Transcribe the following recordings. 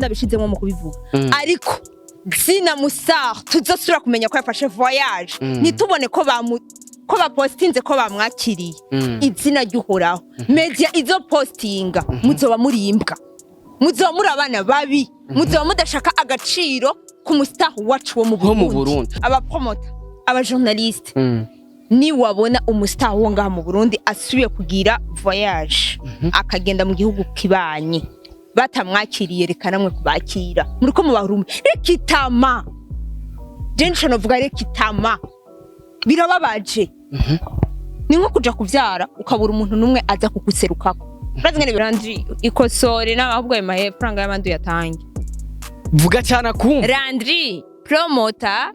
Ndabishizemo mu kubivuga, ariko zina musar tuzosubira kumenya ko yafashe voyage, ntitubone ko bamu ko bapostinze ko bamwakiriye. Izina ry'Uhoraho, media izo postinga, muzoba muri imbwa, muzoba muri abana babi, muzoba mudashaka agaciro ku mustar wacu wo mu Wo mu Burundi. Burundi. Abapromota, abajournaliste, niwabona umustar wo ngaha mu Burundi asubiye kugira voyage, akagenda mu gihugu kibanye, batamwakiriye, reka namwe kubakira muriko mubarume. Reka itama, je nico novuga, reka itama. Birababaje, ni nko kuja kuvyara ukabura umuntu n'umwe aza kuguserukako. Urazi ngene birandri ikosore n'ahubwo ayo mafaranga y'abandi uyatange. Vuga cyane akumva. Landry Promoter,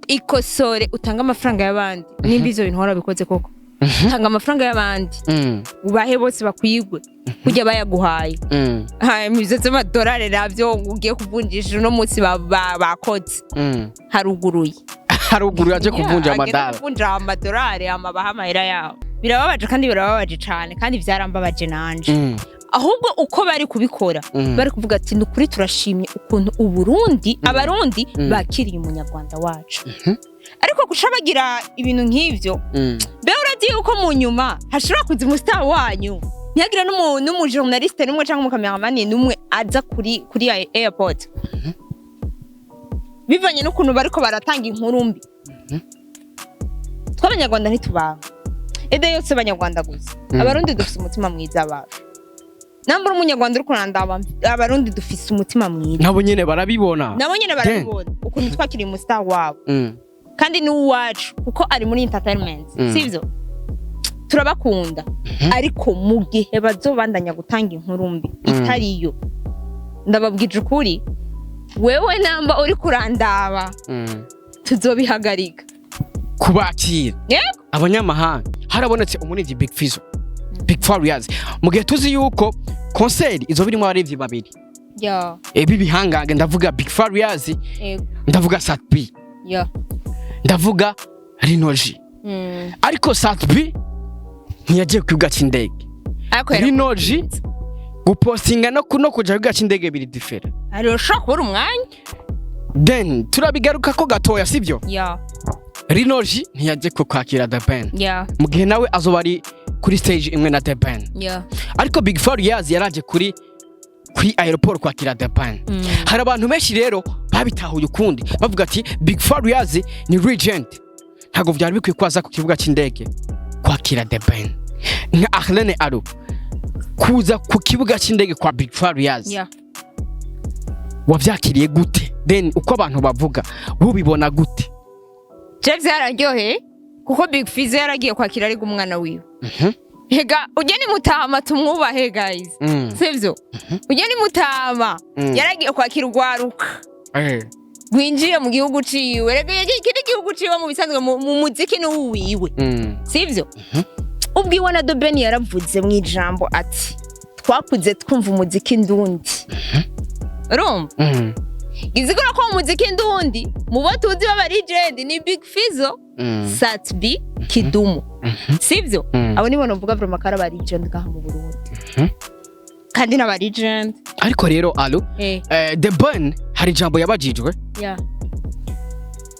ikosore, utange amafaranga y'abandi. Nimba ivyo bintu warabikoze koko, tanga amafaranga y'abandi, ubahe bose bakwigwe kurya bayaguhaye. Hanyuma ivyo vy'amadolari navyo ugiye kuvunjisha uno munsi bakoze haruguruye. Haruguru yaje kuvunja Yeah, agenda amadolari. kuvunja amadolari, amabaha amahera yabo. Birababaje kandi birababaje cane, kandi vyarambabaje nanje. Ahubwo uko bari kubikora, bari kuvuga ati: "Ni ukuri turashimye ukuntu Uburundi, Abarundi bakiriye umunyarwanda wacu." Ariko guca bagira ibintu nk'ivyo, mbe urazi yuko mu nyuma hashobora kuza umustar wanyu, ntihagire n'umujournaliste n'umwe cyangwa umukameramani n'umwe aza kuri airport, bivanye n'ukuntu bariko baratanga inkuru mbi? Tw'Abanyarwanda ntitubanga ede yose, Abanyarwanda gusa. Abarundi dufise umutima mwiza bacu. Nambura umunyarwanda uri kurandaba, Abarundi dufise umutima mwiza. Nabo nyene barabibona. Nabo nyene barabibona ukuntu twakiriye umustar wabo, kandi ni uwacu kuko ari muri entertainment. Sivyo? Turabakunda, ariko mu gihe bazobandanya gutanga inkuru mbi itariyo, ndababwije ukuri, wewe namba uri kurandaba, tuzobihagarika. Kubakira Yego. abanyamahanga, harabonetse umuririmbyi Big Fizzo, Big Farious, mu gihe tuzi yuko concert izo birimo abaririmbyi babiri b'ibihangange, ndavuga Big Farious, ndavuga Sat B, ndavuga Rinoji. Ariko Sat B ntiyagiye ku kibuga cy'indege. Ariko Rinoji gupostinga no kuja ku kibuga cy'indege biri différent. Hari ushobora kubura umwanya. Then turabigaruka ko gatoya, sibyo? Rinoji ntiyagiye ku kwakira The Ben, mu gihe nawe azoba ari kuri stage imwe na The Ben. Ariko Big Farious yaraje kuri aéroport kwakira The Ben. Hari abantu benshi rero babitahuye ukundi, bavuga ati: "Big Farious ni legend, ntabwo byari bikwiye ko aza ku kibuga cy'indege kwakira The Ben." Nka Arlene Aro kuza ku kibuga cy'indege kwa Big Farious, wavyakiriye gute? Then uko abantu bavuga, ubibona gute? Je vyararyoheye kuko Big Fizzo yaragiye kwakira ariko umwana wiwe. Hega ujye ni mutama, tumwubahe guys. Sivyo? Ujye ni mutama. Yaragiye kwakira urwaruka rwinjiye mu gihugu ciwe. Rega iki ni igihugu ciwe mu bisanzwe, mu muziki ni uwiwe. Sivyo? Ubwiwe na The Ben yaravuze mu ijambo ati: "Twakuze twumva umuziki ndundi." Urumva? Gizigura ko mu muziki ndundi, mu bo tuzi b'aba legend ni Big Fizzo, Sat B, Kidumu. Sivyo? Abo nibo novuga vraiment ko ari aba legend ngaha mu Burundi. Kandi n'aba legend. Ariko rero alo, The Ben hari ijambo yabajijwe,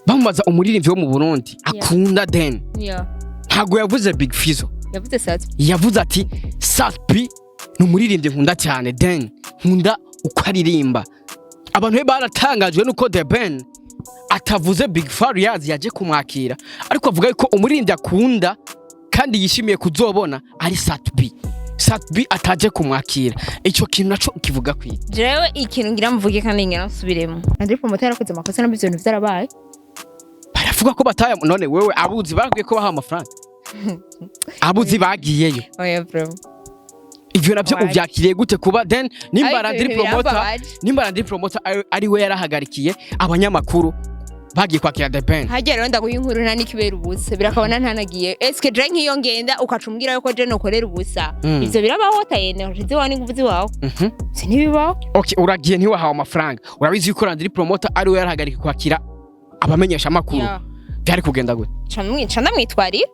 bamubaza umuririmbyi wo mu Burundi akunda. Then ntabwo yavuze Big Fizzo. Yavuze Sat. Yavuze ati: "Sat B ni umuririmbyi nkunda cyane, then nkunda uko aririmba." Abantu be baratangajwe nuko The Ben atavuze Big Farious yaje kumwakira, ariko avuga yuko umuririmbyi akunda kandi yishimiye kuzobona ari Sat B. Sat B ataje kumwakira, ico kintu naco kivuga kwiki? Jewe ikintu ngira mvuge kandi ngira nsubiremo, Landry Promoter yarakoze amakosa nabyo, ivyo bintu vyarabaye. Baravuga ko bataya. None wewe abuzi barakwiye ko baha amafaranga abuzi bagiyeyo? Oya bro. Ivyo navyo Wapi. uvyakiriye gute kuba then nimba Ariko Landry ibintu Promoter, birambabaje. nimba Landry Promoter ari we yarahagarikiye abanyamakuru bagiye kwakira The Ben? Harya rero ndaguha inkuru, nta n'ikibera ubusa, birakabona ntanagiye. Eske je nk'iyo ngenda ukaca umbwira yuko je nokorera ubusa? Ivyo birabaho, tayene ziwawe n'inguvu ziwawe. Si ntibibaho. Okay, uragiye ntiwahawe amafaranga, urabizi yuko Landry Promoter ari we yarahagarikiye kwakira abamenyesha amakuru. Byari kugenda gute? Ca ndamwitwarira.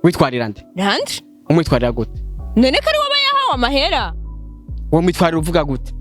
Witwarira nde? Landry. Umwitwarira gute? None ko ari we aba yahawe amahera. Uwo mwitwarira uvuga gute?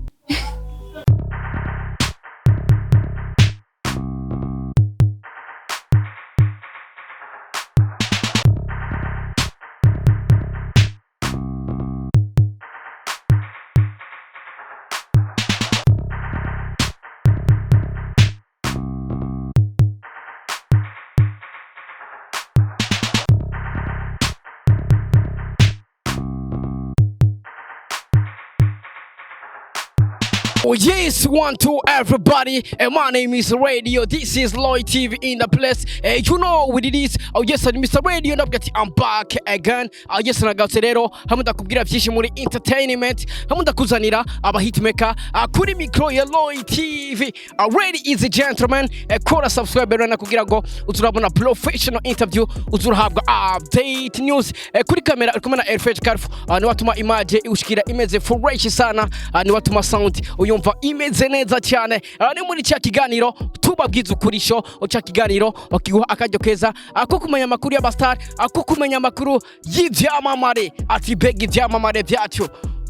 Oh yes, one, two, everybody. And my name is Radio. This is Lloyd TV in the place. You know what it is. Oh yes, I'm Mr. Radio. Ndavuga ati I'm back again. Oh yes, nagarutse rero hamwe ndakubwira byinshi muri entertainment. Hamwe ndakuzanira aba hitmaker kuri micro ya Lloyd TV. Ladies and gentlemen. Kora subscribe rero kugira ngo uzurabona professional interview, uzurahabwa update news. Kuri kamera uri kumwe na Elfred Carf. Ni watuma image ushikira imeze fresh sana. Ni watuma sound uyumva imeze neza cyane. Ni muri cya kiganiro tubabwiza ukurisho, cya kiganiro kiguha akaryo keza ko kumenya amakuru y'abastar, ko kumenya amakuru y'ivyamamare, ati bega ivyamamare byacu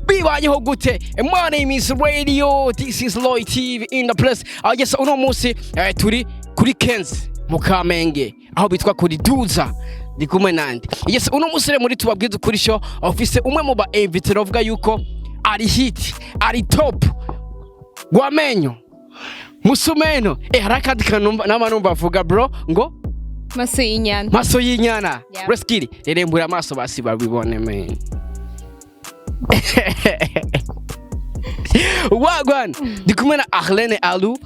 bibayeho gute? My name is Radio, this is Lloyd TV in the place. Yes, uno munsi turi kuri Kenz mu Kamenge, aho bitwa kuri Duza. Ndi kumwe nande? Yes, uno munsi rero muri tubabwiza ukuri show ofise umwe mu ba invité bavuga yuko ari hit, ari top, Gwamenyo Musumeno. Hari akandi kantu nama numva avuga, bro, ngo Maso y'inyana. Maso y'inyana. Yeah. Reskiri rerembura amaso basi babibone, man. Wagwan, ndi kumwe na Arlene Alu,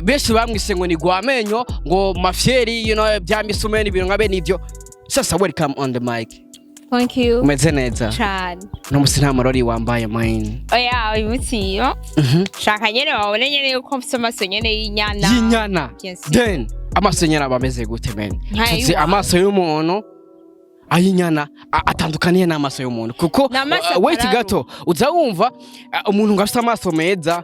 benshi bamwise ngo ni Gwamenyo, ngo mafyeri, bya misumeno, ibintu nka bene ibyo. Sasa welcome on the mic. Thank you. Umeze neza? Cane. No musi nta marori wambaye, mine. Oya, uyu munsi yo shaka nyene babone nyene yuko mfise amaso nyene y'inyana. Y'inyana. Yes. Then amaso y'inyana aba ameze gute, man? Nka Tuzi ay'iwawe. amaso y'umuntu, ay'inyana atandukaniye n'amaso y'umuntu kuko Ni amaso wait atararuha. gato, uza wumva umuntu ngo afise amaso meza,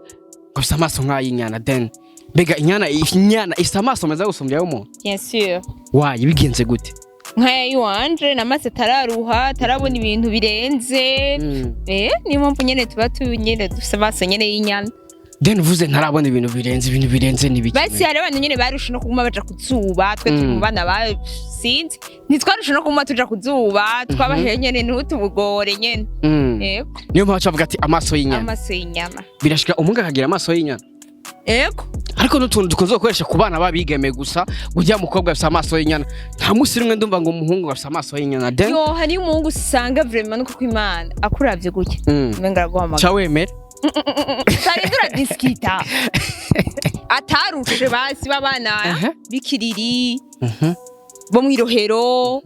ngo afise amaso nk'ay'inyana. Then mbega inyana ifise amaso meza gusumbya ay'umuntu? Bien sûr. Wayi bigenze gute? Nk'ay'iwanje ni amaso atararuha, atarabona ibintu birenze. Niyo mpamvu nyene tuba tu nyene dufise amaso nyene y'inyana. Then uvuze ntarabona ibintu birenze, ibintu birenze ni biki? Basi hari abantu nyene barusha no kuguma baja ku zuba. Twe turi mu bana ba sinzi, ntitwarusha no kuguma tuja ku zuba, twabaheyo nyene ntutubugore nyene. Yego. Niyo mpamvu bavuga ati amaso y'inyana. Amaso y'inyama. Birashika umuhungu akagira amaso y'inyana? Yego. Ariko n'utuntu dukunze gukoresha ku bana b'abigeme gusa, burya mukobwa afise amaso y'inyana. Nta musi rimwe ndumva ngo umuhungu afise amaso y'inyana. Then Yo, hari umuhungu usanga vraiment nuko kw'Imana akuravye gutya umenga araguhamagara. Ca wemera. Tarinda uradiskita, atarushe basi b'abana b'ikiriri bo mw'irohero,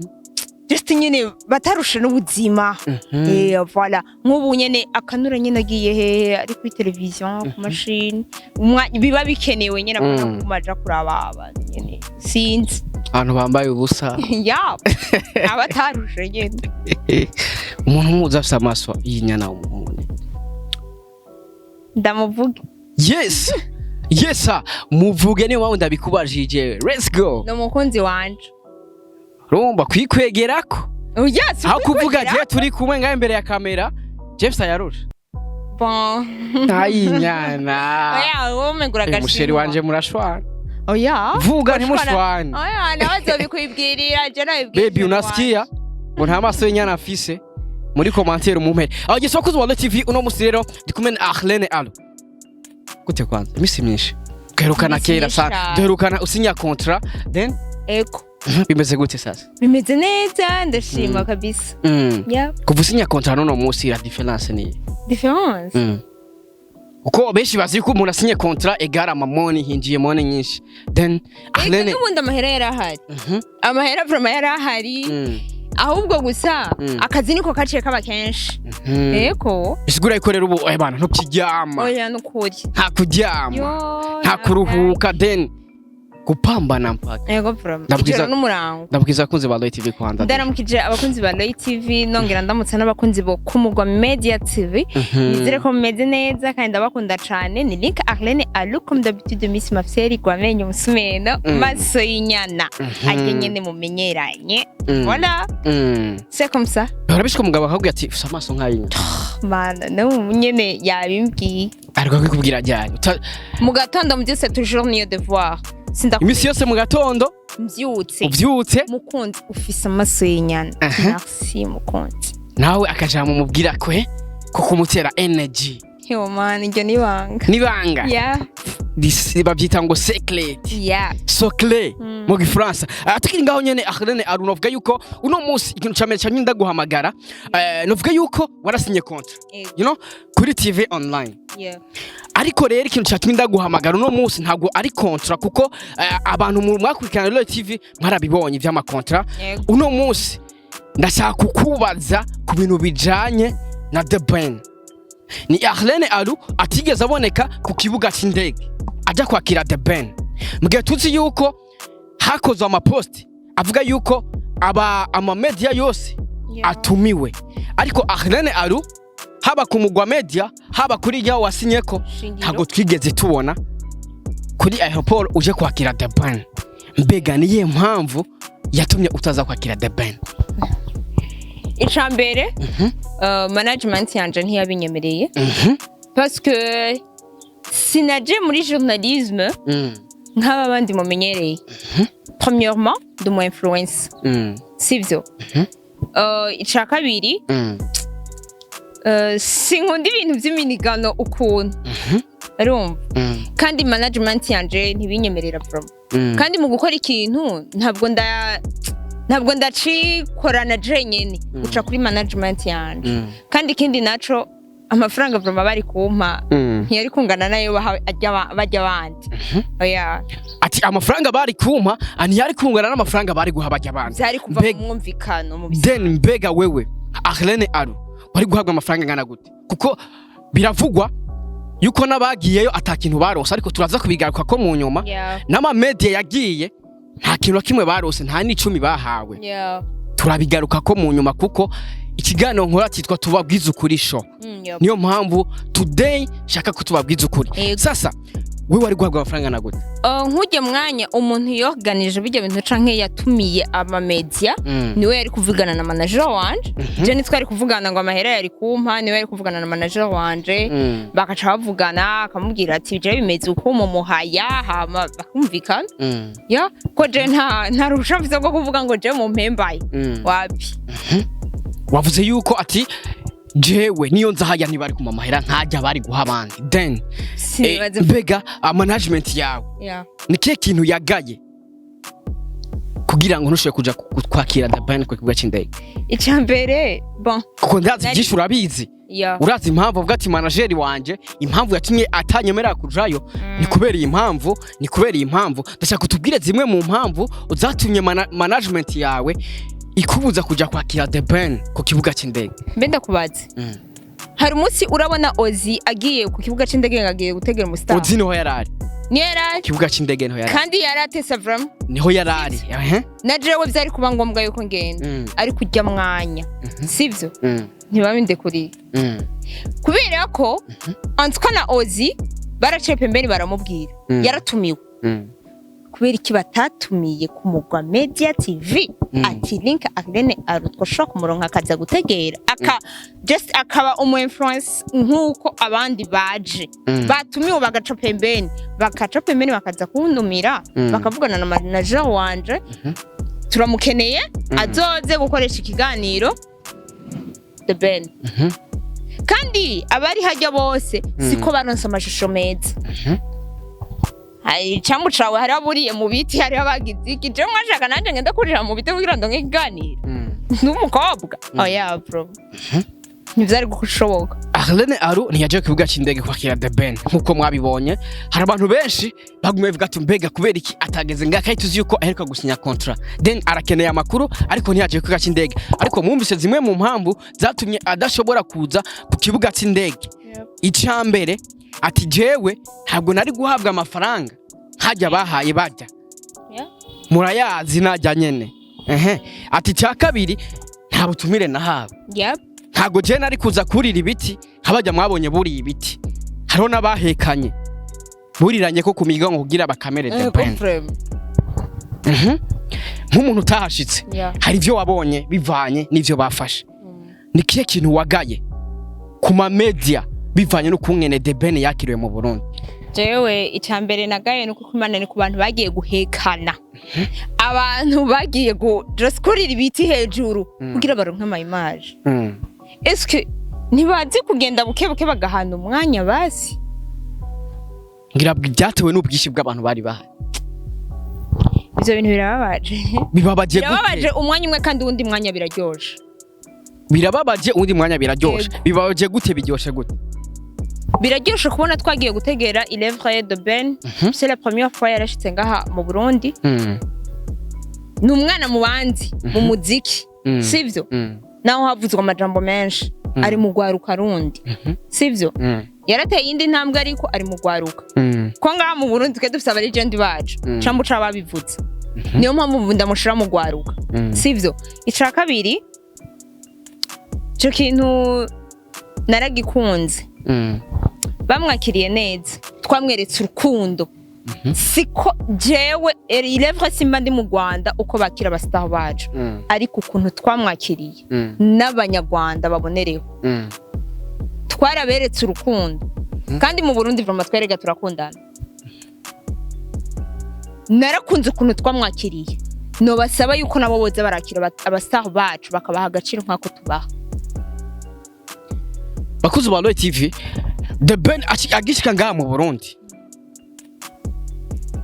just nyene batarushe n'ubuzima. Voilà, nk'ubu nyene akanura nyene agiye hehe, ari kuri televiziyo, ku mashini, biba bikenewe nyene akunda kuguma aja kuraba abantu nyene, sinzi. Abantu bambaye ubusa. Ya, abatarushe nyene. Umuntu umuzi afise amaso y'inyana w'umuhungu ni Ndamuvuge? Yes sir, muvuge, niyo mpamvu ndabikubajije. Let's go. Ni umukunzi wanje. Urumva kwikwegerako. Oya, si Aho kuvuga ukwikwegera. je turi kumwe ngaho imbere ya kamera, James ayarusha Bon. Ayinyana. Oya, wowe umenga uragashinwa. Umusheri wanje murashwana. Oya. Vuga. Turashwana. Ntimushwane. Oya, nawe azobikwibwirira, je nabibwira. Baby, unasikia ngo nta maso y'inyana afise? Muri commentaire umumpere aho gisa. Wakoze wa TV, uno musi rero ndi kumwe na Arlene Alo. Gute kwanza? Imisi myinshi, duherukana Imisi kera myinshi sana. cane. Duherukana usinya contrat, then Ego. Bimeze gute sasa? Bimeze neza, ndashima kabisa. Yeah. Kuva usinya contrat n'uno musi, la différence ni Différence. Kuko benshi bazi ko umuntu asinye contrat égale amamoni, hinjiye money nyinshi. Then Ego. Arlene N'ubundi amahera yari ahari. Amahera vraiment yari ahari. Ahubwo gusa akazi niko kaciye kaba kenshi. Ego. Bisigura yuko rero ubu bana ntukiryama? Oya, nukuri. Nta kuryama, Yo, nta kuruhuka, then gupambana mpaka. Ego, vraiment. Ndabwiza- Ijoro n'umurango. Ndabwiza abakunzi ba Roy TV Rwanda. Ndaramukije abakunzi ba Roy TV, nongera ndamutsa n'abakunzi bo Kumugwa Media TV. Nizere ko mumeze neza kandi ndabakunda cane. Ni Link Arlene Alu, comme d'habitude, Miss Mafseri Gwamenyo Musumeno, maso y'inyana. Arye nyene mumenyeranye. Voilà, c'est comme ça. Barabishika umugabo akakubwira ati ufise amaso nk'ay'inyana? Mana, n'ubu nyene yabimbwiye. Ariko akikubwira ryari? Mu gatondo mbyutse, toujours niyo devoir. Sindakubwira. Imisi yose mu gatondo? Mbyutse. Uvyutse. Mukunzi, ufise amaso y'inyana. Aha. Merci, mukunzi. Nawe akajambo umubwira kwe ko kumutera energy? Yo man, iryo ni ibanga. Nibanga? Yeah. Bavyita ngo secret, secret mu Gifaransa. Tukiri ngaho nyene, Arlene Aru, novuga yuko uno munsi ikintu ca mbere camye ndaguhamagara, novuga yuko warasinye contrat kuri TV online. Ariko rero ikintu cyatumye ndaguhamagara uno munsi ntabwo ari contrat, kuko abantu mu mwakurikirana rero TV mwarabibonye ivy'ama contrat. Uno munsi ndashaka kukubaza ku bintu bijanye na The Ben. Ni Arlene Alu atigeze aboneka ku kibuga cy'indege ajya kwakira The Ben, mu gihe tuzi yuko hakozwe amaposti avuga yuko aba amamedia yose atumiwe, ariko Arlene Alu, haba ku mugwa media, haba kuri rya wasinyeko, Shingiro. ntabwo twigeze tubona kuri aéroport uje kwakira The Ben. Mbega niyihe mpamvu yatumye utaza kwakira The Ben? Ica mbere, management yanje ntiyabinyemereye, parce que sinaje muri journalisme nk'aba bandi mumenyereye. Premièrement, ndi umu influencer, sivyo? Ica kabiri, sinkunda ibintu vy'iminigano ukuntu, urumva? Kandi management yanje ntibinyemerera vraiment. Kandi mu gukora ikintu ntabwo ndacikorana jenyene, uca kuri management yanje. Kandi ikindi naco, amafaranga vraiment bari kumpa ntiyari kungana nayo bajya abandi, oya. Ati amafaranga bari kumpa ntiyari kungana n'amafaranga bari guha bajya abandi. Vyari kuva mu mwumvikano mu Then mbega wewe Arlene Aru wari guhabwa amafaranga angana gute? Kuko biravugwa yuko n'abagiyeyo ata kintu baronse, ariko turaza kubigaruka ko mu nyuma. N'amamedia yagiye nta kintu na kimwe barose, nta n'icumi bahawe. Turabigaruka ko mu nyuma, kuko ikiganiro nkora cyitwa Tubabwiza Ukuri Show. Niyo mpamvu today nshaka ko tubabwiza ukuri. Sasa wewe wari guhabwa amafaranga na gute? Nk'ujya mwanya umuntu yoganije bijya bintu canke yatumiye amamedia, niwe yari kuvugana na manager wanje. Je ntitwari kuvugana ngo amahera yari kumpa, niwe yari kuvugana na manager wanje. Bakaca bavugana, akamubwira ati je bimeze uko mu muhaya, hama bakumvikana. Ya, ko je nta ruhusha mfise rwo kuvuga ngo je mumpembaye. Wapi. Wavuze yuko ati jewe niyo nzahaya ntibari kuma amahera ntajya bari guha abandi. Then Sinibaze. mbega management yawe ni kihe kintu yagaye kugira ngo ntushobore kuja kwakira The Ben ku kibuga c'indege? Ica mbere, bon, Kuko ndazi byinshi urabizi. Urazi impamvu avuga ati manager wanje impamvu yatumye atanyemerera kujayo ni kubera iyi mpamvu, ni kubera iyi mpamvu. Ndashaka kutubwire zimwe mu mpamvu zatumye management yawe ikubuza kuja kwakira The Ben ku kibuga c'indege. Mbe ndakubaze, hari umunsi urabona Ozi agiye ku kibuga c'indege ngo agiye gutegera umustar? Ozi niho yarari. Niyo yarari. Kibuga c'indege niho yarari. Kandi yaratesa vraiment. Niho yarari, ehe. Na jewe vyari kuba ngombwa yuko ngenda, ariko ujya mwanya, sivyo? Ntibabindekuriye, kubera ko Antuka na Ozi baraciye pembeni baramubwira. Yaratumiwe. Kubera iki batatumiye ku Mugwa Media TV? Ati link Arlene arutwa ushobora kumuronka akaza gutegera, aka just akaba umu influencer nk'uko abandi baje batumiwe, bagaca pembeni, bakaca pembeni bakaza kuntumira, bakavugana na manager wanje, turamukeneye azoze gukoresha ikiganiro The Ben. Kandi abari hajya bose siko baronse amashusho meza. Hari icambu cawe, hari aburiye mu biti, hariho abagize iki. Jewe mwashaka nanje ngenda kurira mu biti kugira ndonke ikiganiro n'umukobwa? Oya bro, ntivyari gushoboka. Arlene Aru ntiyaje ku kibuga c'indege kwakira The Ben nkuko mwabibonye. Hari abantu benshi bagumye bavuga ati mbega kubera iki atageze ngaha, kandi tuzi yuko aheruka gusinya contrat? Then arakeneye amakuru, ariko ntiyaje ku kibuga c'indege. Ariko mwumvise zimwe mu mpamvu zatumye adashobora kuza ku kibuga c'indege. Ica mbere, ati jewe ntabwo nari guhabwa amafaranga nkajya bahaye bajya, murayazi najya nyene. Ehe, ati icya kabiri, nta butumire nahawe. Ntabwo jewe nari kuza kurira ibiti nk'abajya mwabonye buriye ibiti. Hariho n'abahekanye buriranye ko ku migongo kugira bakamere The Ben. Nk'umuntu utahashitse, hari ibyo wabonye bivanye n'ivyo bafashe. Ni kihe kintu wagaye ku ma media bivanye n'ukungene The Ben yakiriwe mu Burundi? Jewe icya mbere nagaye ni uko Imana ni ku bantu bagiye guhekana, abantu bagiye just kurira ibiti hejuru kugira baronke ama image. Eske ntibazi kugenda buke buke bagahana umwanya basi? Ngira byatewe n'ubwinshi bw'abantu bari bahari. Ivyo bintu birababaje. Bibabaje Birababaje gute? umwanya umwe, kandi uwundi mwanya biraryoshe. Birababaje, uwundi mwanya biraryoshe. Yego. Bibabaje gute? Biryoshe gute? Biraryoshe kubona twagiye gutegera, il est vrai, The Ben, c'est la première fois yarashitse ngaha mu Burundi. Ni umwana mu bandi mu muziki, sivyo? Naho havuzwe amajambo menshi, ari mu rwaruka rundi, sivyo? Yarateye iyindi ntambwe, ariko ari mu rwaruka. Ko ngaha mu Burundi twe dufise aba legend bacu, cambu c'ababivuze, niyo mpamvu ndamushira mu rwaruka, sivyo? Ica kabiri, ico kintu naragikunze. Bamwakiriye neza, twamweretse urukundo. Siko jewe, il est vrai, simba ndi mu Rwanda uko bakira aba star bacu, ariko ukuntu twamwakiriye, n'Abanyarwanda babonereho. Twaraberetse urukundo, kandi mu Burundi vraiment twerega turakundana. Narakunze ukuntu twamwakiriye. Nobasaba yuko nabo boza barakira aba star bacu, bakabaha agaciro nk'ako tubaha. Bakuzi ba Roy TV, The Ben agishika ngaha mu Burundi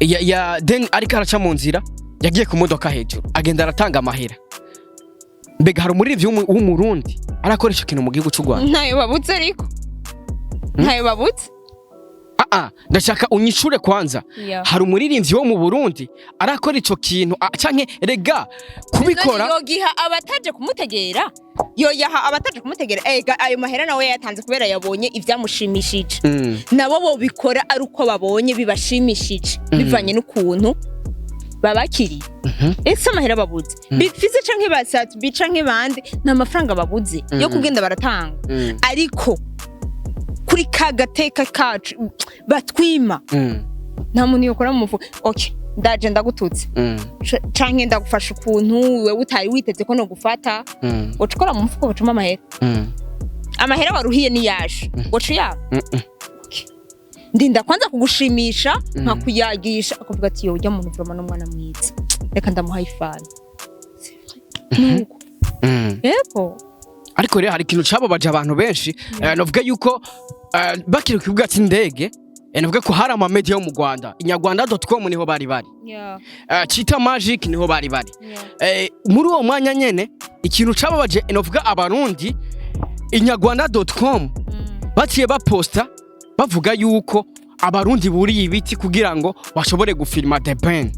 ya then ariko araca mu nzira, yagiye ku modoka hejuru, agenda aratanga amahera. Mbega hari umuririmbyi w'Umurundi arakoresha ikintu mu gihugu cy'u Rwanda? Ntayo babutse, ariko ntayo babutse. Ah ah, ndashaka unyishure kwanza. Hari umuririmbyi wo mu Burundi arakora ico kintu, canke rega kubikora? None yogiha abataje kumutegera? Yoyaha abataje kumutegera? Ega ayo mahera nawe yayatanze kubera yabonye ivyamushimishije. Nabo bobikora ari uko babonye bibashimishije, bivanye n'ukuntu babakiriye. Ese amahera babuze, Big Fizzo canke ba Sat-B canke bande, nta mafaranga babuze yo kugenda baratanga? Ariko kuri ka gateka kacu batwima, nta muntu yokora mu mufuka. Okay, ndaje ndagututse, canke ndagufasha ukuntu wewe utari witeze ko nogufata, uca ukora mu mufuko bacuma amahera. Amahera waruhiye niyaje, waca uyaba? Ndinda kwanza kugushimisha, nkakuyagisha, akavuga ati: "Yo, ujya muntu vraiment n'umwana mwiza, reka ndamuha ifana." C'est vrai. Nuko. Yego. Ariko rero hari ikintu cababaje abantu benshi. Novuga yuko bakiri ku kibuga c'indege, novuga ko hari ama media yo mu Rwanda, inyarwanda.com niho bari, Chita Magic niho bari. Muri uwo mwanya nyene, ikintu cababaje, novuga Abarundi, inyarwanda.com baciye baposta bavuga yuko Abarundi buriye ibiti kugira ngo bashobore gufilma The Ben.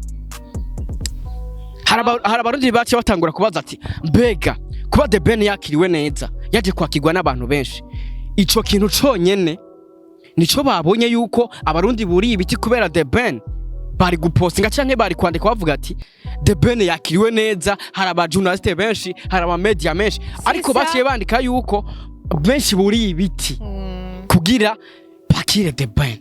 Hari Abarundi baciye batangura kubaza ati: "Mbega kuba The Ben yakiriwe neza, yaje kwakirwa n'abantu benshi, ico kintu conyene nico babonye yuko Abarundi buriye ibiti kubera The Ben?" Bari gupostinga canke bari kwandika bavuga ati: "The Ben yakiriwe neza, hari aba journaliste benshi, hari aba media menshi", ariko ça. baciye bandika yuko benshi buriye ibiti kugira bakire The Ben.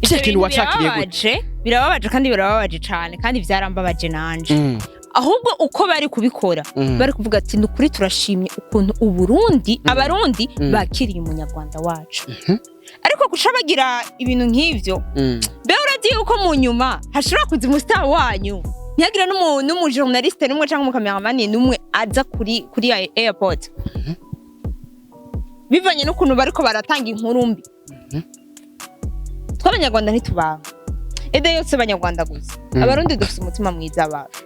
Icyo Ivyo kintu bintu wacakiriye gute? birababaje, birababaje, kandi birababaje cane, kandi vyarambabaje nanje. Ahubwo uko bari kubikora, bari kuvuga ati: "Ni ukuri turashimye ukuntu Uburundi, Abarundi bakiriye Umunyarwanda wacu." Ariko guca bagira ibintu nk'ivyo, mbe urazi yuko mu nyuma hashobora kuza umu star wanyu, ntihagire n'umu journaliste n'umwe cyangwa umu cameraman n'umwe aza kuri ya airport, bivanye n'ukuntu bariko baratanga inkuru mbi? Tw'Abanyarwanda ntitubanga ede yose, Abanyarwanda gusa. Abarundi dufise umutima mwiza bacu.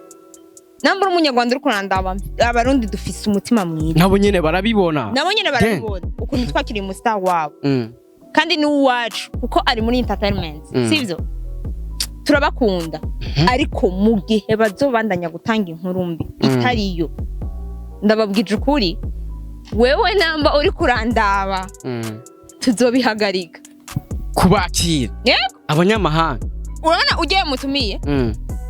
Nambura Umunyarwanda uri kurandaba, Abarundi dufise umutima mwiza. Nabo nyene barabibona. Nabo nyene barabibona ukuntu twakiriye umu star wabo, kandi ni uwacu kuko ari muri entertainment, sivyo? Turabakunda, ariko mu gihe bazobandanya gutanga inkuru mbi itariyo, ndababwije ukuri, wewe namba uri kurandaba, tuzobihagarika. Kubakira Yego. abanyamahanga? Urabona ugiye mutumiye,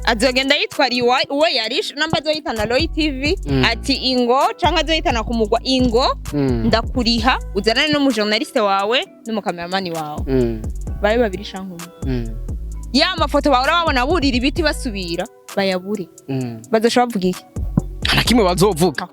azogenda yitwara uwo yarishe. Namba azoyitana Roy TV, ati: "Ingo", canke azoyitana ku mugwa: "Ingo, ndakuriha, uzanane n'umu journaliste wawe n'umu cameraman wawe." Babe babiri canke umwe. Ya mafoto bahora babona burira ibiti basubira bayabure. Bazoca bavuga iki? Nta kimwe bazovuga.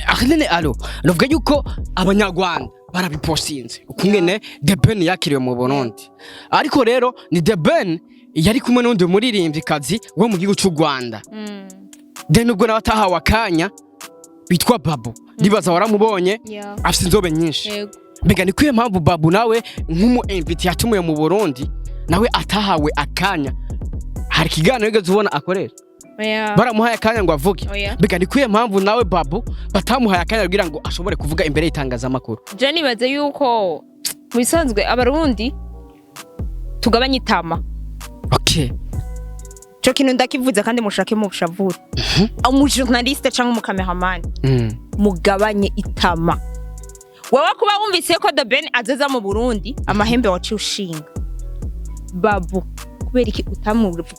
Ahanini alo navuga yuko Abanyarwanda barabipostinze ukungene The Ben yakiriwe mu Burundi, ariko rero ni The Ben yari kumwe n'undi muririmvyikazi wo mu gihugu c'u Rwanda. Then ubwo nawe atahawe akanya, bitwa Babu, ndibaza waramubonye, afise inzobe nyinshi. Yego. Mbega ni kuye mpamvu Babu nawe nk'umu invité yatumiwe mu Burundi Nawe atahawe akanya. Hari ikiganiro wigeze ubona akoresha? Oya. Baramuhaye akanya ngo avuge? Oya. Mbega ni kuye mpamvu nawe Babu batamuhaye akanya kugira ngo ashobore kuvuga imbere y'itangazamakuru? Je nibaze yuko mu bisanzwe Abarundi tugabanye itama. Ico kintu ndakivuze kandi mushake mu bushavure, umujournaliste canke umucameraman, mugabanye itama. Wewe kuba wumvise ko The Ben azoza mu Burundi, amahembe waciye ushinga. Babu kubera iki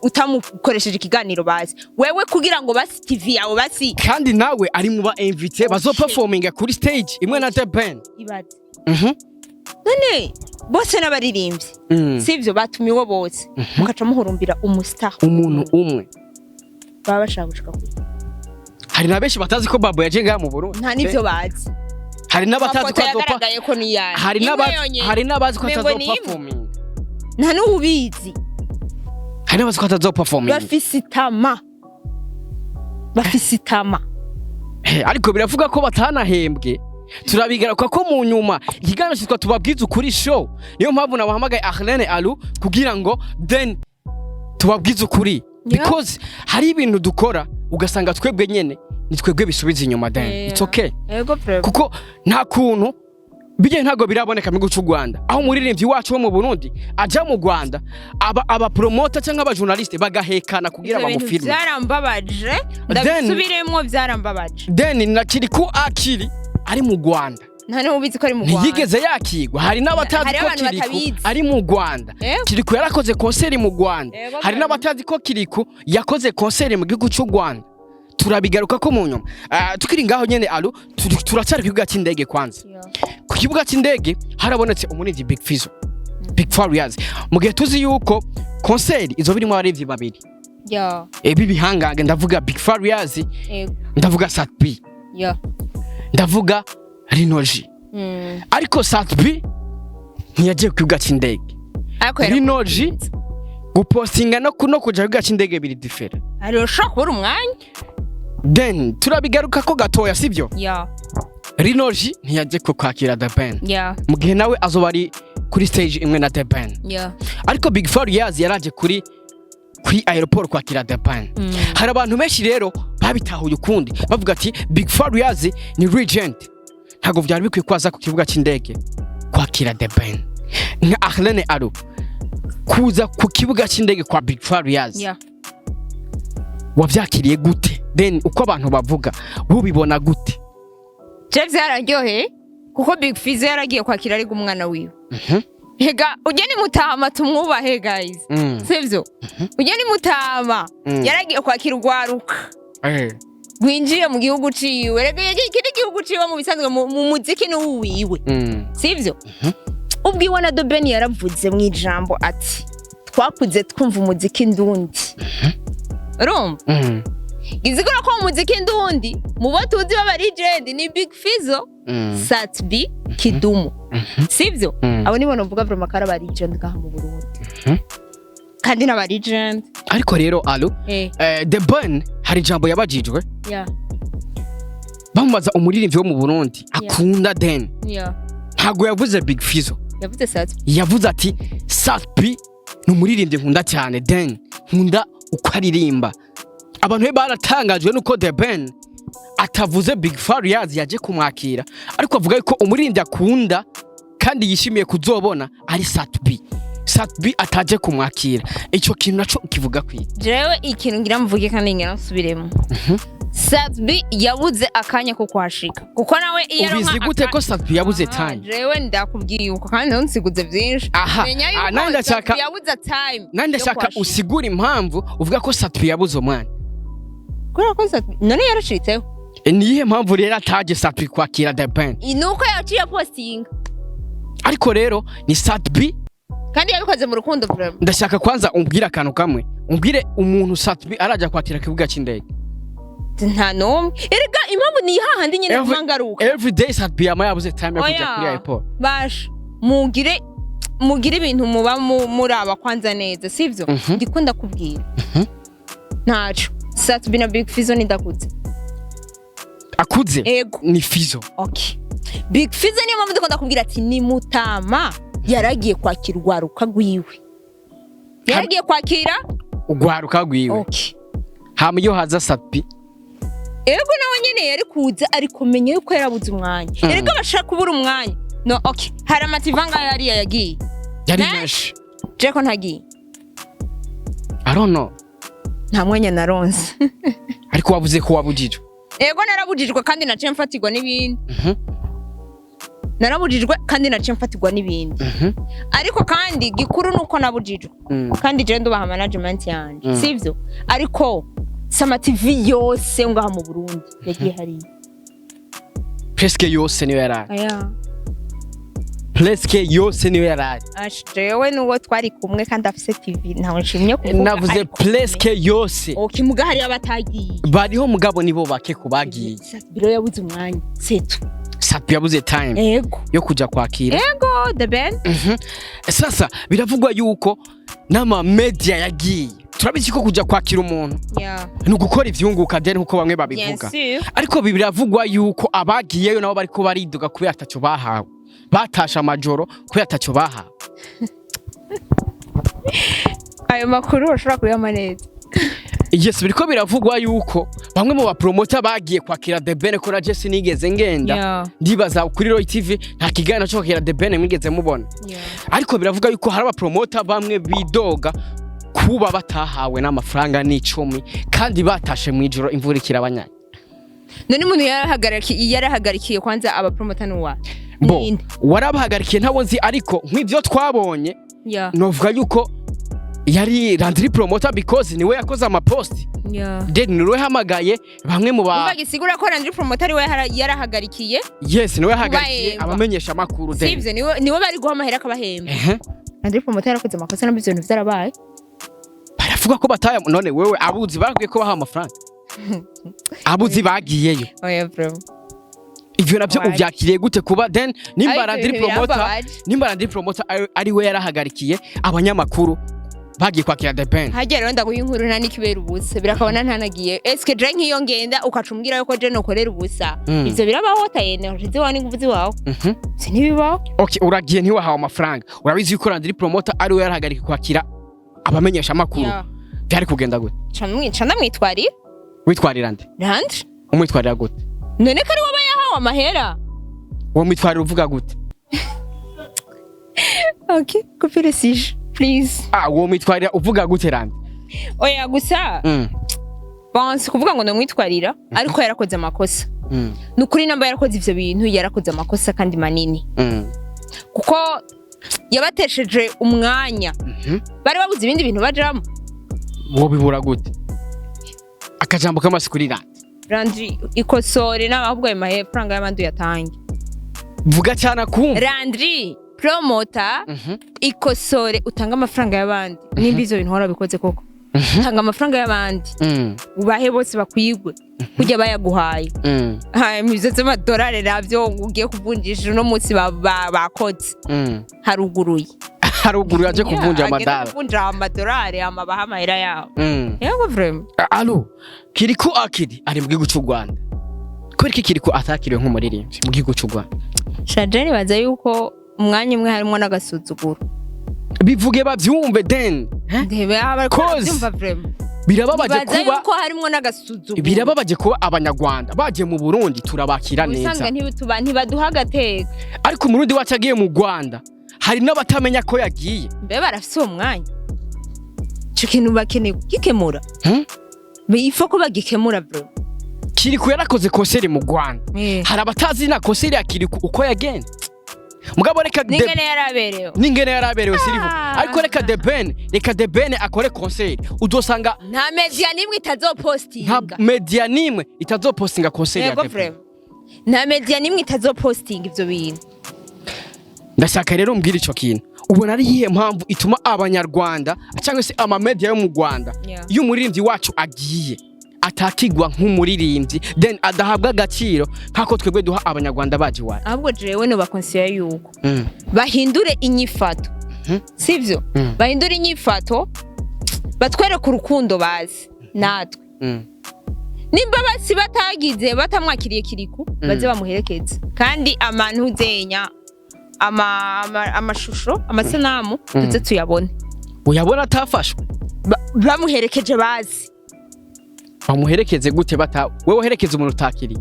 utamukoresheje ikiganiro bazi wewe kugira ngo basi TV yawe basi? Kandi nawe ari mu ba invité bazoperforminga kuri stage imwe na The Ben. Ibaze. None bose n'abaririmbyi, sivyo? Batumiwe bose, mukaca muhurumbira umustar, umuntu umwe. Baba bashaka gushika kure. Hari na benshi batazi ko Babu yaje ngaha mu Burundi. Nta n'ivyo bazi. Hari n'abatazi Amafoto ko azopa yagaragaye ko ni yayo hari imwe n'abazi yonyene. Hari n'abazi ko Umengo ni imwe. atazoperforminga. Nta n'uwubizi. Hari n'abazi ko atazoperforminga. Bafise itama, bafise itama. Ariko biravuga ko batanahembwe. Turabigaruka ko mu nyuma. Ikiganiro cyitwa Tubabwize Ukuri Show, niyo mpamvu nabahamagaye Arlene Alu kugira ngo then tubabwize ukuri, because hari ibintu dukora ugasanga twebwe nyene ni twebwe bisubiza inyuma. Then it's okay, Ego pre. kuko nta kuntu bijye ntabwo biraboneka mu gihugu cy'u Rwanda aho umuririmbyi wacu wo mu Burundi aja mu Rwanda, aba promoter cyangwa aba journaliste bagahekana kugira Ivyo bintu bamufilme. Vyarambabaje, ndabisubiremwo, vyarambabaje. Then na Kirikou Akili ari mu Rwanda. Nta n'ubizi ko ari mu Rwanda. Ntiyigeze yakigwa. Hari n'abatazi Hariho ko abantu Kirikou batabizi. ari mu Rwanda. Kirikou yarakoze concert mu Rwanda. Hari n'abatazi ko Kirikou yakoze concert mu gihugu cy'u Rwanda. Turabigaruka ko mu nyuma. Tukiri ngaho nyene alo, turacyari ku kibuga cy'indege kwanza. Ku kibuga cy'indege harabonetse umurinzi Big Fizzo, Big Farious, mu gihe tuzi yuko concert izo birimo abarivyi babiri bibihangange, ndavuga Big Farious, ndavuga Sat B, ndavuga Rinoji. Ariko Sat B ntiyagiye ku kibuga cy'indege. Ariko Rinoji gupostinga no kuja ku kibuga cy'indege biri différent. Hari ushobora kubura umwanya. Then turabigaruka ko gatoya, sibyo? Yeah. Rinoji ntiyagiye ku kwakira The Ben, mu gihe nawe azoba ari kuri stage imwe na The Ben. Ariko Big Farious yaraje kuri aéroport kwakira The Ben. Hari abantu benshi rero babitahuye ukundi, bavuga ati Big Farious ni legend, ntabwo byari bikwiye ko aza ku kibuga cy'indege kwakira The Ben. Nka Arlene Alu, kuza ku kibuga cy'indege kwa Big Farious, wavyakiriye gute? Then uko abantu bavuga ubibona gute? Je vyararyoheye kuko Big Fizzo yaragiye kwakira ariko umwana wiwe. Hega ujye ni mutama, tumwubahe guys. Sivyo? Ujye ni mutama. Yaragiye kwakira urwaruka rwinjiye mu gihugu ciwe. Rega iki ni igihugu ciwe mu bisanzwe, mu muziki ni uwiwe. Sivyo? Ubwiwe na The Ben yaravuze mu ijambo ati twakuze twumva umuziki ndundi. Urumva? Izigura ko mu muziki ndundi mu bo tuzi b'aba legend ni Big Fizzo, Sat B, Kidumu. Sivyo? Abo nibo novuga vraiment ko ari aba legend ngaha mu Burundi. Kandi n'aba legend. Ariko rero alo, The Ben hari ijambo yabajijwe, bamubaza umuririmbyi wo mu Burundi akunda. Then ntabwo yavuze Big Fizzo. Yavuze Sat B. Yavuze ati Sat B ni umuririmbyi nkunda cyane, then nkunda uko aririmba. Abantu be baratangajwe nuko The Ben atavuze Big Farious yaje kumwakira, ariko avuga yuko umuririmbyi akunda kandi yishimiye kuzobona ari Sat B. Sat B ataje kumwakira, icyo kintu naco kivuga kwiye? Jewe ikintu ngira mvuge kandi ngira nsubiremo. Sat B yabuze akanya ko kuhashika. Kuko nawe iyo aronka Ubizi gute ko Sat B yabuze Aha, time? Jewe ndakubwiye uko kandi ntusiguze byinshi. Aha, Menya yuko nanjye ndashaka Sat B yabuze time nanjye yo ndashaka kuhashika. usigure impamvu uvuga ko Sat B yabuze umwanya. Kubera ko Sat B none yarashitseho. Ni iyihe mpamvu rero ataje Sat B kwakira The Ben? Ni uko yaciye postinga. Ariko rero ni Sat B. Kandi yabikoze mu rukundo vraiment. Ndashaka kwanza umbwire akantu kamwe, umbwire umuntu Sat B arajya kwakira ku kibuga cy'indege. Nta n'umwe. Erega impamvu ni hahandi nyine kumangaruka. Every day Sat B yama yabuze time yo kujya kuri airport. Basha mugire ibintu muba muraba kwanza neza, sivyo? Ndiko ndakubwira ntaco. Sat B na Big Fizzo nindakuze. Akuze? Ego. Ni Fizzo. Okay, Big Fizzo niyo mpamvu ndiko ndakubwira ati ni mutama, yaragiye kwakira urwaruka rwiwe. Yaragiye kwakira Ugwaruka rwiwe. Okay. Hama iyo haza Sat-B? Ego, nawe nyene yari kuza, ariko menya yuko yarabuze umwanya. Erega bashaka kubura umwanya. No, okay, hari amativanga yariya yagiye. Yari Ne? menshi. Je ko ntagiye? I don't know. Nta mwanya naronse. Ariko wavuze ko wabujijwe. Ego, narabujijwe kandi naciye mfatirwa n'ibindi. Narabujijwe kandi naciye mfatirwa n'ibindi. Ariko kandi gikuru nuko nabujijwe. Kandi je ndubaha management yanje. Sivyo? Ariko sama TV yose ngaha mu Burundi yagiye hariya. Presque yose niyo yarari. Aya. Presque yose niyo yarari. Ash, jewe nuwo twari kumwe kandi afise TV, ntawe nshimye kuvuga. Navuze ariko presque yose. Okay, muga hariya batagiye. Bariho, mugabo nibo bake kubagiye. Biro yabuze umwanya, setu. Sat-B yabuze time yo kuja kwakira. Ego, The Ben. Sasa biravugwa yuko n'ama media yagiye. Turabizi ko kuja kwakira umuntu ni ugukora ivyunguka, then nkuko bamwe Bien babivuga. sûr. Ariko biravugwa yuko abagiyeyo nabo bariko bariduga kubera ataco bahawe, batashe amajoro kubera ataco bahawe. Ayo makuru bashobora kuyama neza? Yes, biriko biravugwa yuko bamwe mu bapromota bagiye kwakira The Ben, ko na Jesse nigeze ngenda. Ndibaza kuri Roy TV nta kiganiro cyo kwakira The Ben mwigeze mubona. Ariko biravuga yuko hari abapromota bamwe bidoga kuba batahawe n'amafaranga n'icumi, kandi batashe mu ijoro imvura ikirabanyanya. None umuntu yarahagarikiye kwanza abapromota nuwa? Bo Ninde? warabahagarikiye ntabo nzi, ariko nk'ivyo twabonye, novuga yuko yari Landry Promoter, because niwe yakoze amaposti. Then niwe yahamagaye bamwe mu ba Umva, gisigura ko Landry Promoter ari we yarahagarikiye. Yes, niwe yahagarikiye Kubahemba. abamenyesha amakuru then. Sivyo? Niwe bari guha amahera akabahemba. Ehe. Landry Promoter yarakoze amakosa, nabyo ivyo bintu vyarabaye. Baravuga ko bataya. None wewe abuzi barakwiye ko baha amafaranga abuzi bagiyeyo? Oya bro. Ivyo navyo Wapi. uvyakiriye gute kuba then nimba Ariko Landry ibintu Promoter birambabaje. nimba Landry Promoter ari we yarahagarikiye abanyamakuru bagiye kwakira The Ben? Hajya rero ndaguha inkuru, nta n'ikibera ubusa, birakabona ntanagiye. Eske je nk'iyo ngenda ukaca umbwira yuko je nokorera ubusa? Ivyo birabaho? Tayene ziwawe n'inguvu ziwawe. Si ntibibaho. Okay, uragiye ntiwahawe amafaranga, urabizi yuko Landry Promoter ari we yarahagarikiye kwakira abamenyesha amakuru. Byari kugenda gute? Ca ndamwitwarira. Witwarira nde? Landry. Umwitwarira gute? None ko ari we aba yahawe amahera. Uwo mwitwarira uvuga gute? Okay, coupez le sujet, please. Ah, uwo mwitwarira uvuga gute, Landry? Oya, gusa bon, si kuvuga ngo ndamwitwarira, ariko yarakoze amakosa. Ni ukuri, namba yarakoze ivyo bintu, yarakoze amakosa kandi manini. Kuko yabatesheje umwanya. Bari babuze ibindi bintu bajamo. Wobibura gute? Akajambo k'amasi kuri Landry. Landry, ikosore nawe, ahubwo ayo mafaranga y'abandi uyatange. Vuga cyane akumva. Landry Promoter, ikosore utange amafaranga y'abandi. Nimba ivyo bintu warabikoze koko, tanga amafaranga y'abandi. Ubahe bose bakwigwe kurya bayaguhaye. Hanyuma ivyo vy'amadolari navyo ugiye kuvunjisha uno munsi bakoze. Haruguruye. Haruguru yaje kuvunja Yeah, agenda amadolari. kuvunja amadolari, hama baha amahera yabo. Yego, vraiment. Alo, Kirikou Akili ari mu gihugu cy'u Rwanda. Kubera iki Kirikou atakiriwe nk'umuririmbyi mu gihugu cy'u Rwanda? Shaje, nibaza yuko umwanya umwe harimwo n'agasuzuguro. Bivuge bavyumve then. Ndebe aho bariko Cause baravyumva, vraiment. Birababaje Nibaza kuba yuko harimwo n'agasuzuguro. Birababaje kuba Abanyarwanda bagiye mu Burundi turabakira Ubusanzwe neza. Ntibaduha agateka. Ariko Umurundi wacu agiye mu Rwanda, hari n'abatamenya ko yagiye. Mbe barafise uwo mwanya? Ico kintu bakeneye kugikemura. Hmm? Ifo ko bagikemura, bro. Kirikou yarakoze concert mu Rwanda. Hari abatazi na concert ya Kirikou uko yagenze. Mugabo reka N'ingene yaraberewe. N'ingene yaraberewe sirivo. Ah. Ariko reka The Ben akore concert, uzosanga Nta media nimwe nta itazopostinga. media nimwe itazopostinga concert ya Yego. The Ben. Vraiment, nta media nimwe itazopostinga ivyo bintu. Ndashaka rero mbwira ico kintu, ubona ari iyihe mpamvu ituma Abanyarwanda cyangwa se amamedia yo mu Rwanda, iyo umuririmbyi wacu agiye atakigwa nk'umuririmbyi, then adahabwa agaciro nk'ako twebwe duha Abanyarwanda baje iwacu? Ahubwo jewe nobakonsiya yuko bahindure inyifato. Sivyo? Mm. Bahindure inyifato, batwereke urukundo bazi natwe. Nimba basi batagize batamwakiriye Kirikou, baze bamuherekeze kandi amantuzenya amashusho, amasanamu, tuze tuyabone. Uyabona atafashwe. Bamuherekeje bazi. Bamuherekeze gute bata wewe uherekeza umuntu utakiriye?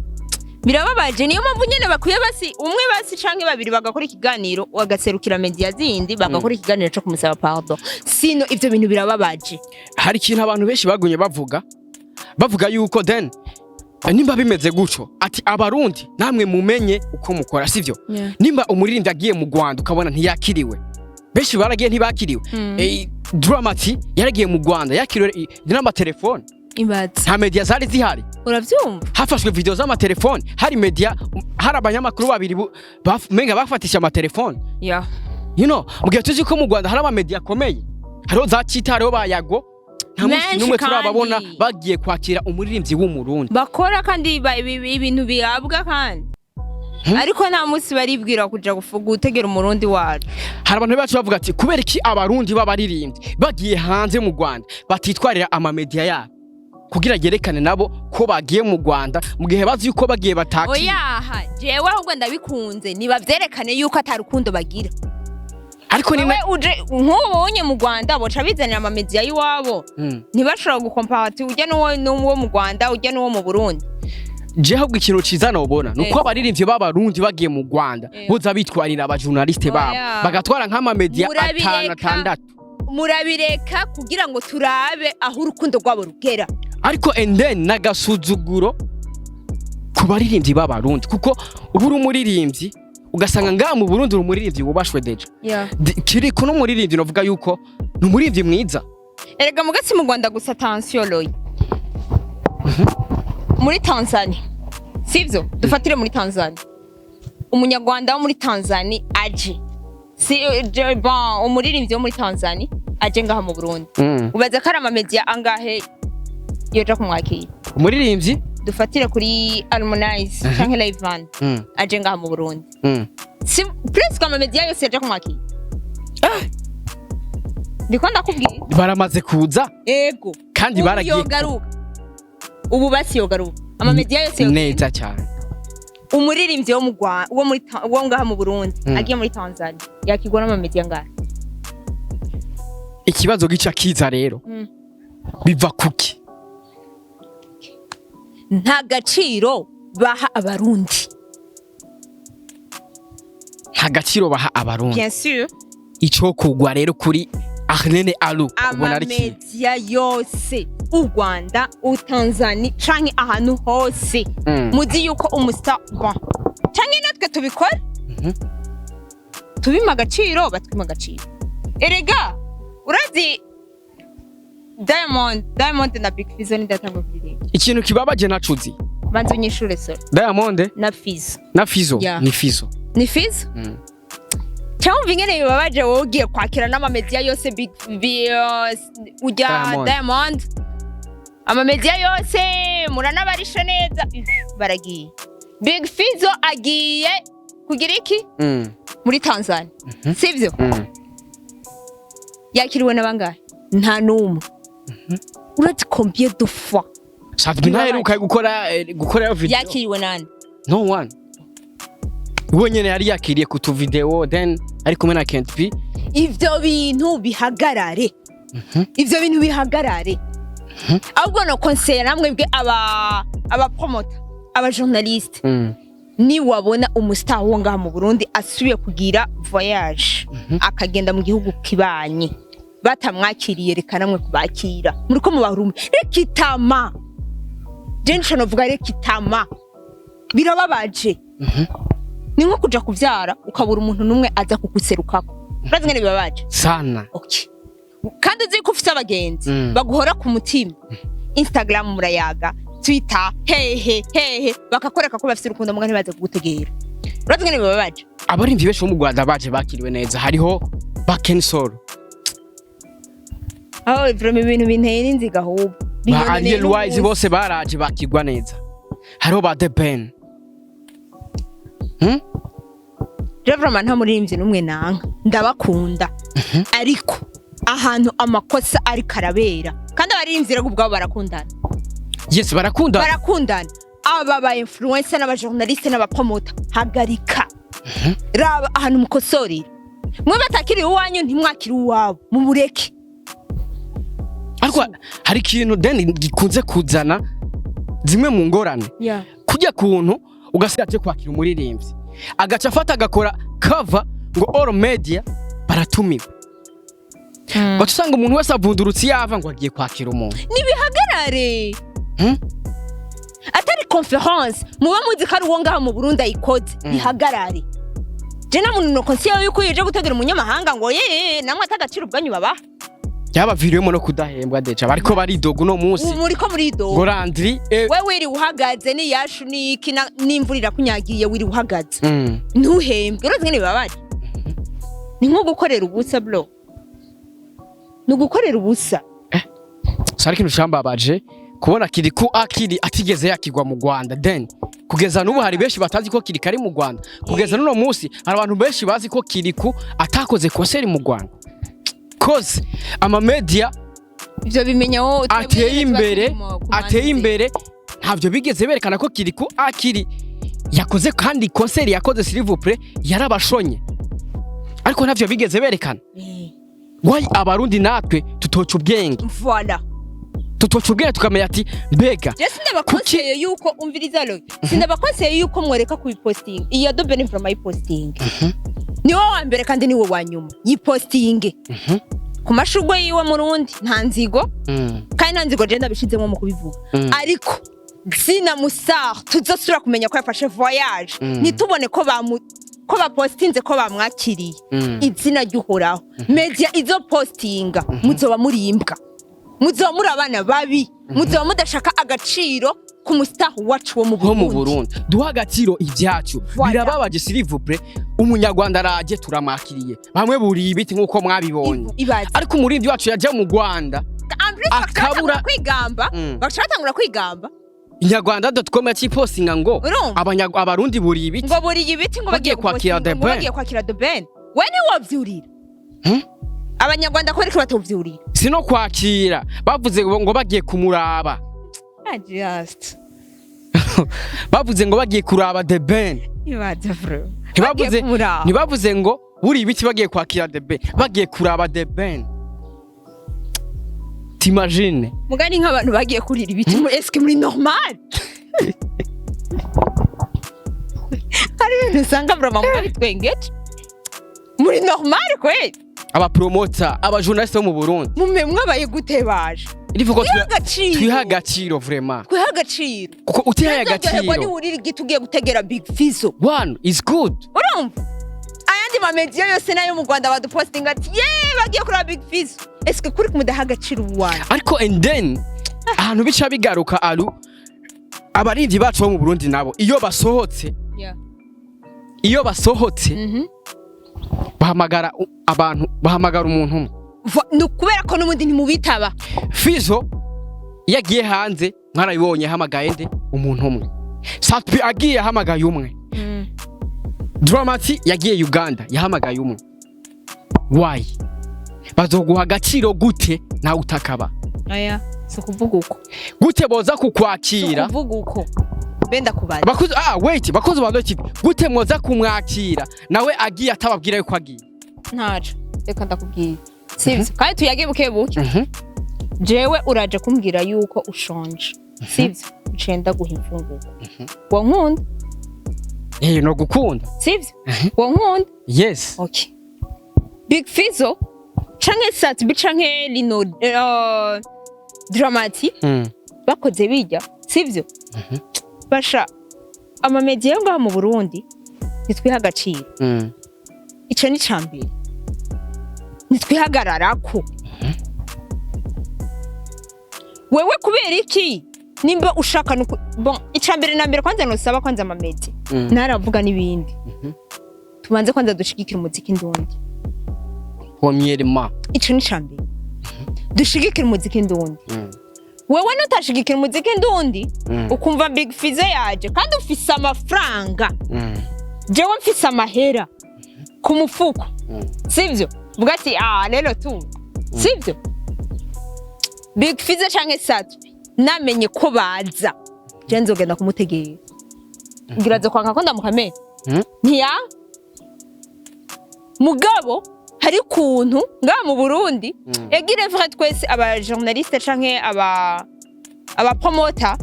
Birababaje. Niyo mpamvu nyene bakwiye basi umwe basi canke babiri bagakora ikiganiro, bagaserukira media zindi, bagakora ikiganiro co kumusaba pardon. Sino ivyo bintu birababaje. Hari ikintu abantu benshi bagumye bavuga yuko then nimba bimeze gutyo, ati abarundi namwe mumenye uko mukora, sivyo? Nimba umuririmbyi agiye mu Rwanda ukabona ntiyakiriwe, benshi baragiye ntibakiriwe. Drama T yaragiye mu Rwanda, yakiriwe n'amatelefone. Ibaze. Nta media zari zihari. Uravyumva. Hafashwe video z'amatelefone, hari media, hari abanyamakuru babiri menga bafatisha amatelefone. Mu gihe tuzi ko mu Rwanda hari amamedia akomeye, hariho za Chita, hariho ba Yago, nta munsi Menshi. n'umwe turababona Kandi. bagiye kwakira umuririmbyi w'umurundi. Bakora kandi ibintu bihabwa kandi, ariko nta munsi baribwira kuja gutegera umurundi wacu. Hari abantu bacu bavuga ati kubera iki abarundi b'abaririmbyi bagiye hanze mu Rwanda batitwarira amamedia yabo kugira yerekane nabo ko bagiye mu Rwanda, mu gihe bazi yuko bagiye batakira? Oyaha, jewe ahubwo ndabikunze, nibavyerekane yuko ata rukundo bagira. Ariko ni Wewe uje nk'ubu unye mu Rwanda, boca bizanira amamedia y'iwabo. Ntibashobora gukompara ati ujya n'uwo mu Rwanda, ujya n'uwo mu Burundi. Je ahubwo ikintu ciza nobona nuko abaririmbyi b'abarundi bagiye mu Rwanda boza bitwarira abajournaliste babo, bagatwara nk'amamedia Murabireka. atanu, atandatu. Murabireka kugira ngo turabe aho urukundo rwabo rugera. Ariko and then n'agasuzuguro ku baririmbyi b'abarundi, kuko uba uri umuririmbyi ugasanga ngaha mu Burundi uri umuririmbyi wubashwe déjà. Kiriko n'umuririmbyi novuga yuko ni umuririmbyi mwiza. Erega mugatsi mu Rwanda gusa, attention loyi, muri Tanzania, sivyo? Dufatire muri Tanzania, umunyarwanda wo muri Tanzania aje, si bon, umuririmbyi wo muri Tanzania aje ngaha mu Burundi, ubaza ko ari amamedia angahe yoja kumwakira? Umuririmbyi? Dufatire kuri Harmonize canke Rayvanny aje ngaha mu Burundi, si presque amamedia yose yaje kumwakira? Ndiko ndakubwira. Baramaze kuza. Ego. Kandi Ubu baragiye. yogaruka, ubu basi yogaruka, amamedia yose yogaruka. Neza cyane. Umuririmbyi wo mu Rwanda, wo muri wo ngaha mu Burundi, agiye muri Tanzania, yakigwa n'amamedia ngaha? Ikibazo gica kiza rero, biva kuki? Nta gaciro baha abarundi. Nta gaciro baha abarundi. Bien sûr. Ico kugwa rero kuri Arlene Alu ubona ari iki? Amamedia yose, u Rwanda, u Tanzania canke ahantu hose, muzi yuko umusta bon, canke natwe tubikora, tubima agaciro, batwima agaciro. Erega urazi Diamond na Big Fizzo ni datangwa kuririmba. Ikintu kibabaje nacuzi. Banza unyishure soro. Diamond Na Fizzo. Na Fizzo. Yeah. Ni Fizzo. Ni Fizzo. Cyangwa ingene bibabaje, wowe ugiye kwakira n'amamedia yose, Big ujya Diamond. Diamond, amamedia yose muranabarisha neza. Uf, baragiye. Big Fizzo agiye kugira iki muri Tanzania, sivyo? Yakiriwe na bangahe? Nta n'umwe. Urazi combien de fois? Sadbi ntaheruka gukora video. Yakiriwe nande? No one. We nyene yari yakiriye ku tu video, then ari kumwe na Kent P. Ivyo bintu bihagarare, ivyo bintu bihagarare. Ahubwo no conseil namwe bwe aba promoter, aba journaliste, ni wabona umustar wo ngaha mu Burundi asubiye kugira voyage, akagenda mu gihugu kibanye, batamwakiriye, reka namwe kubakira muriko mubarume. Reka itama, je nico novuga, reka itama. Birababaje, ni nko kuja kuvyara ukabura umuntu n'umwe aza kuguserukako. Urazi ngene bibabaje? Sana. Okay. Kandi uzi ko ufise abagenzi baguhora ku mutima, Instagram murayaga, Twitter, hehe hehe, bakakwereka ko bafise urukundo, muga ntibaze kugutegera. Urazi ngene bibabaje? Abarimvyi benshi bo mu Rwanda baje bakiriwe neza, hariho ba Ken Sol. Aho vraiment ibintu binteye n'inziga ahubwo. Ba Binyononeye Ariel Wise, n'umunsi. bose baraje bakirwa neza, hariho ba The Ben. Hmm? Je vraiment nta muririmbyi n'umwe nanka, ndabakunda, ariko ahantu amakosa ariko arabera, kandi abaririmbyi rero ubwabo barakundana. Yes, barakunda. Barakundana. Aba ba influencer n'aba journaliste n'aba promoter, hagarika, raba ahantu mukosorera. Mwe batakiriye uwanyu, ntimwakire uwabo, mumureke. Ariko hari ikintu then gikunze kuzana zimwe mu ngorane, kujya kuntu ugasiga aje kwakira umuririmbyi, agaca afata agakora cover ngo all media baratumiwe, baca usanga umuntu wese avundurutse yava ngo agiye kwakira umuntu. Nibihagarare. Atari conférence muba muzi ko ari uwo ngaho mu Burundi ayikoze, bihagarare. Je nta muntu nokonsiye yuko yije gutegera umunyamahanga ngo ye namwe atagaciro ubwanyu babaha. Byabaviriyemo no kudahembwa déjà, bariko baridoga uno munsi. Ubu muriko muridoga. Ngo Landry We wiriwe uhagaze n'iyashu n'iki n'imvura irakunyagiye, wiriwe uhagaze, ntuhembwe. Urazi ngene bibabaje? Ni nko gukorera ubusa, bro, ni ugukorera ubusa. So hari ikintu cambabaje kubona Kirikou Akili atigeze yakigwa mu Rwanda. Then kugeza n'ubu hari benshi batazi ko Kirikou ari mu Rwanda. Kugeza n'uno munsi hari abantu benshi bazi ko Kirikou atakoze concert mu Rwanda, cause ama media Ivyo bimenya wowe. ateye imbere ntabyo bigeze berekana ko Kirikou Akili yakoze, kandi concert yakoze, s'il vous plaît, yarabashonye, ariko ntavyo bigeze berekana. Why Abarundi natwe tutoca ubwenge? Voilà. Tutoca ubwenge tukamenya ati mbega Je sindabakonseye yuko, umviriza lo, sindabakonseye yuko mwereka kubipostinga. Iya The Ben vraiment yipostinge, niwe wa mbere kandi niwe wa nyuma yipostinge ku mashurwe yiwe. Murundi nta nzigo, kandi nta nzigo je ndabishizemo mu kubivuga, ariko zina musar tuzosubira kumenya ko yafashe voyage, ntitubone ko bamu ko bapostinze ko bamwakiriye, izina ry'Uhoraho, media izo postinga, muzoba muri imbwa, muzoba muri abana babi, muzoba mudashaka agaciro ku mustar wacu wo mu Nko mu Burundi. Burundi duha agaciro ibyacu. Voilà. Birababaje, s'il vous plaît. Umunyarwanda araje, turamwakiriye, bamwe buriye ibiti nk'uko mwabibonye, Ibaze. ariko umurindi wacu yajya mu Rwanda En plus, bagaca akabura batangura kwigamba, bagaca batangura kwigamba. Inyarwanda.com yacipostinga ngo Urumva? Abarundi buriye ibiti. Ngo buriye ibiti, ngo Bagiye bagiye kwakira gupostinga, The ngo Ben. bagiye kwakira The Ben. We ntiwovyurira? Hmm? Abanyarwanda ko ariko batovyurira? Si no kwakira, bavuze ngo bagiye kumuraba. Just Bavuze ngo bagiye kuraba The Ben. Ibaze, bro. Ntibavuze Bagiye kumuraba. Ntibavuze ngo buriye ibiti bagiye kwakira The Ben, bagiye kuraba The Ben, t'imagines? Mugani nk'abantu bagiye kurira ibiti muri, eske muri normal? Hari ibintu usanga vraiment murabitwengeje, muri normal kweli? Abapromota, abajournaliste bo mu Burundi, Mume mwabaye gute baje? Irivuga ko Twihe agaciro. twiha agaciro vraiment. Twihe agaciro. Kuko utihaye Ntazaryoherwa agaciro niwurira igiti ugiye gutegera Big Fizzo. One is good. Urumva ayandi mamediya yose nayo mu Rwanda badupostinga ati ye bagiye kureba Big Fizzo. Eske kuri kumudaha agaciro uwanyu? Ariko and then ahantu bica bigaruka, aru abarivyi bacu bo mu Burundi nabo iyo basohotse bahamagara abantu, bahamagara umuntu umwe. Ni ukubera ko n'ubundi ntimubitaba. Fizzo iyo agiye hanze, mwarabibonye, yahamagaye nde? Umuntu umwe. Sat-B agiye yahamagaye umwe. Drama-T yagiye Uganda yahamagaye umwe. Why? Bazoguha agaciro gute nawe utakaba? Aya si ukuvuga uko. Gute boza Si kukwakira? ukuvuga uko, benda kubaza. Bakuzi, ah wait, bakozi ba Royal TV, gute mwoza kumwakira nawe agiye atababwira yuko agiye? Ntaco, reka ndakubwira, sivyo? Kandi tuyage buke buke. Jewe uraje kumbwira yuko ushonje, sivyo? Nciye ndaguha imfungurwa, wankunda? Eh, no gukunda. Sivyo? Wankunda? Yes. Okay, Big Fizzo canke Sat-B canke Lino, Drama-T, bakoze bijya, sivyo? Basha amamediya yo ngaha mu Burundi ntitwiha agaciro. Ico ni ca mbere, ntitwihagararako. Wewe kubera iki? Nimba ushaka nuku, bon, ica mbere na mbere kwanza nosaba kwanza amamediya, ntaravuga n'ibindi, tubanze kwanza dushigikire umuziki ndundi. Premièrement. Ico ni ca mbere, dushigikire umuziki ndundi. Wewe nutashigikira umuziki ndundi, ukumva Big Fizzo yaje kandi ufise amafaranga, jewe mfise amahera ku mufuko, sivyo? Vuga ati ah rero tu, sivyo? Big Fizzo canke Sat-B namenye ko baza, je nzogenda kumutegera ngira zo kwanka ko ndamukamera. Ntiya mugabo Hari ukuntu ngaha mu Burundi, egire vrai, twese aba journaliste canke aba promoter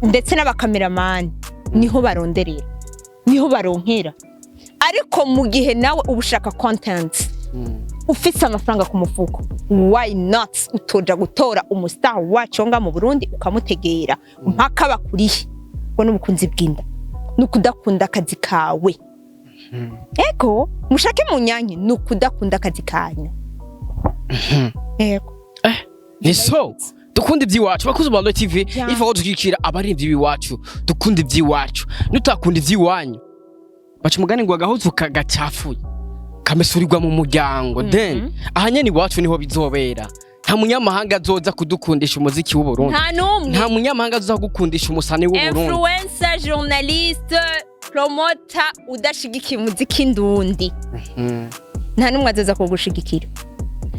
ndetse n'abakameramani niho baronderera, niho baronkera. Ariko mu gihe nawe uba ushaka content, ufise amafaranga ku mufuko, why not utoja gutora umustar wacu nga mu Burundi ukamutegera mpaka bakurihe? Ubwo n'ubukunzi bw'inda, ni ukudakunda akazi kawe. Ego, mushake munyanke, ni ukudakunda akazi kanyu. Ego. Ni so dukunda iby'iwacu, bakuzi ba Royal TV. Ifa ko dushyigikira abaririmbyi b'iwacu, dukunda iby'iwacu. Nutakunda iby'iwanyu, baca umugani ngo agahuzu kagacafuye kamesurirwa mu muryango. Then aha nyene iwacu niho bizobera. Nta munyamahanga azoza kudukundisha umuziki w'Uburundi. Nta n'umwe. Nta munyamahanga azoza kugukundisha umusani w'Uburundi. Influencer, journaliste, promoter udashigikiye umuziki ndundi, nta n'umwe azoza kugushigikira.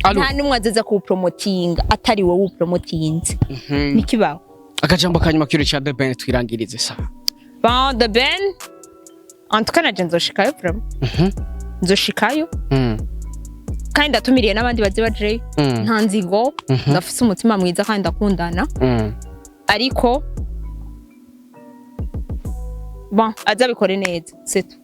Alo. Nta n'umwe azoza kuwupromotinga atari wowe upromotinze. Nikibaho. Akajambo kanyuma kiro ca The Ben, twirangirize sa. Bon, The Ben, en tout cas naje nzoshikayo vraiment. Nzoshikayo kandi ndatumiriye n'abandi baze bajeyo. Nta nzigo, ndafise umutima mwiza kandi ndakundana. Ariko bon, azabikore neza, c'est tout.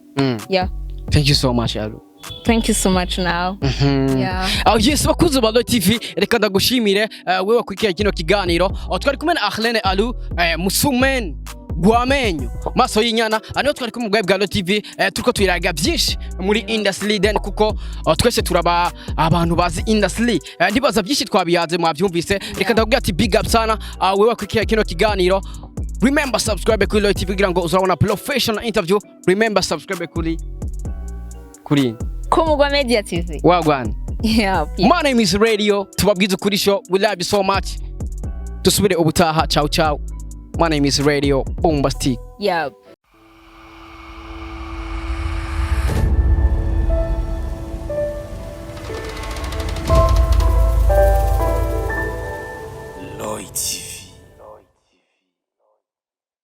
Yeah. Thank you so much, Alo. Thank you so much now. Yeah. Oh yes, bakuzi ba Royal TV, reka ndagushimire wewe wakurikiye kino kiganiro. Oh, twari kumwe na Arlene Alu, Musumen Gwamenyo maso y'inyana. Niho twari kumwe mu bwa Royal TV, turiko twiraga byinshi muri industry. Then kuko twese turaba abantu bazi industry, ndibaza byinshi twabiyaze mwabyumvise. Reka ndakubwira ati big up sana, wewe wakurikiye kino kiganiro. Remember subscribe kuri Royal TV kugira ngo uzabona professional interview. Remember subscribe kuri Kumugwa Media TV. Wagwan. Yeah. My name is Radio. Tubabwize ukuri show. We love you so much. Dusubire ubutaha. Ciao ciao. My name is Radio Bombastic. Yeah.